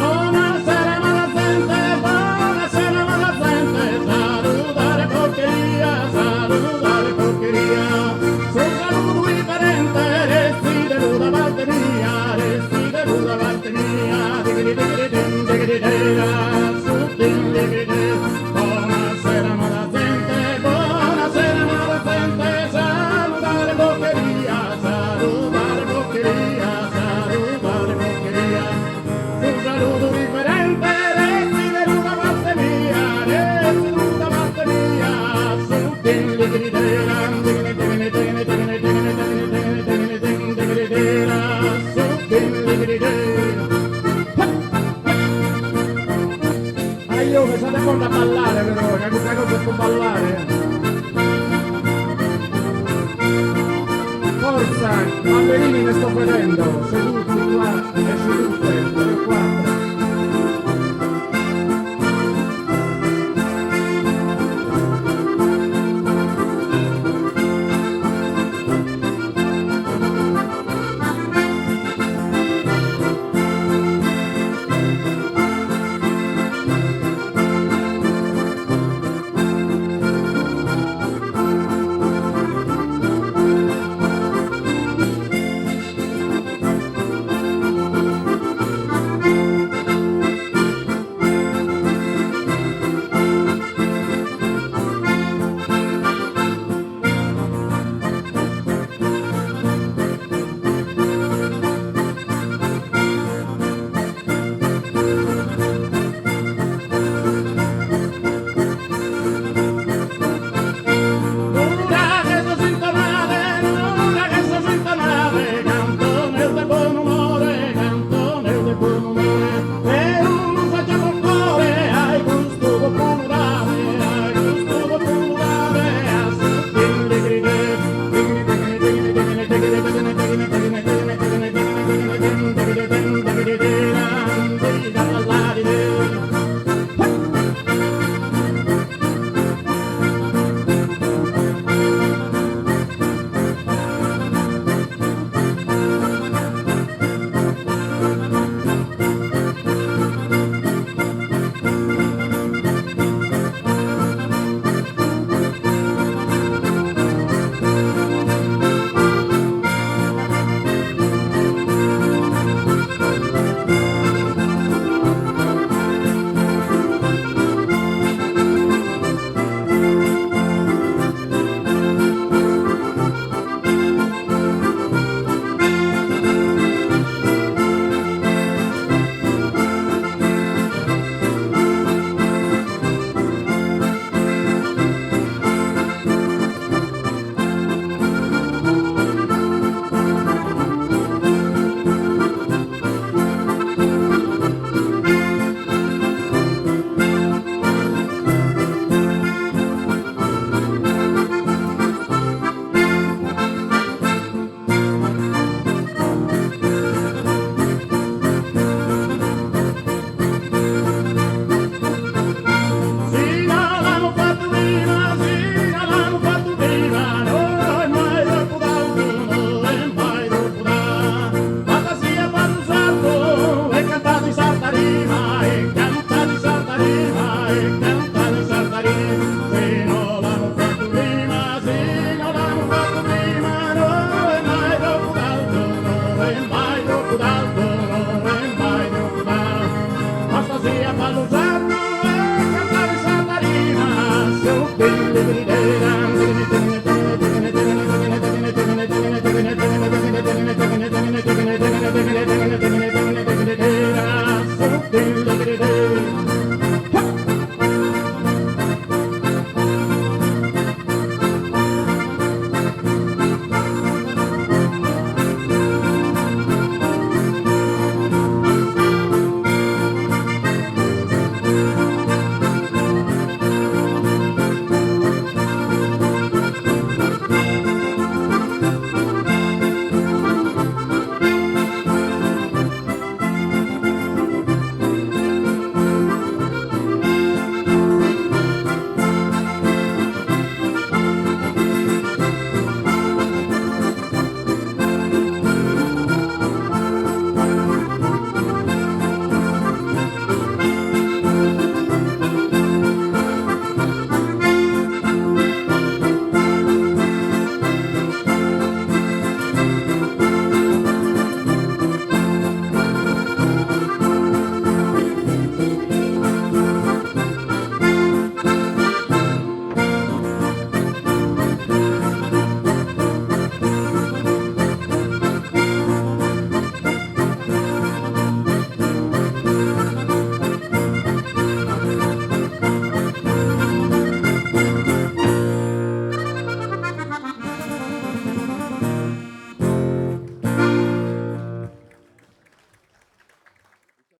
Buonasera mala zente, buonasera mala zente, saludare bos cheria, saludare bos cheria. Su saludu diferente, retzidelu da parte mia, retzidelu da parte mia. Dighiri dighiri din, dighiri dera, su din dighiri de. Buonasera mala zente, buonasera mala zente, saludare bos cheria, saludare bos cheria, saludare bos cheria. Su saludu diferente, retzidelu da parte mia, retzidelu da parte mia. Su din dighiri dera, dighiri dighiri dighiri dighiri dighiri dighiri dighiri din dighiri dera, su din dighiri de. Aio, che state pronti a ballare però, che questa cosa è per ballare. Forza, ballerini ne sto vedendo, seduti qua e sedute, e qua.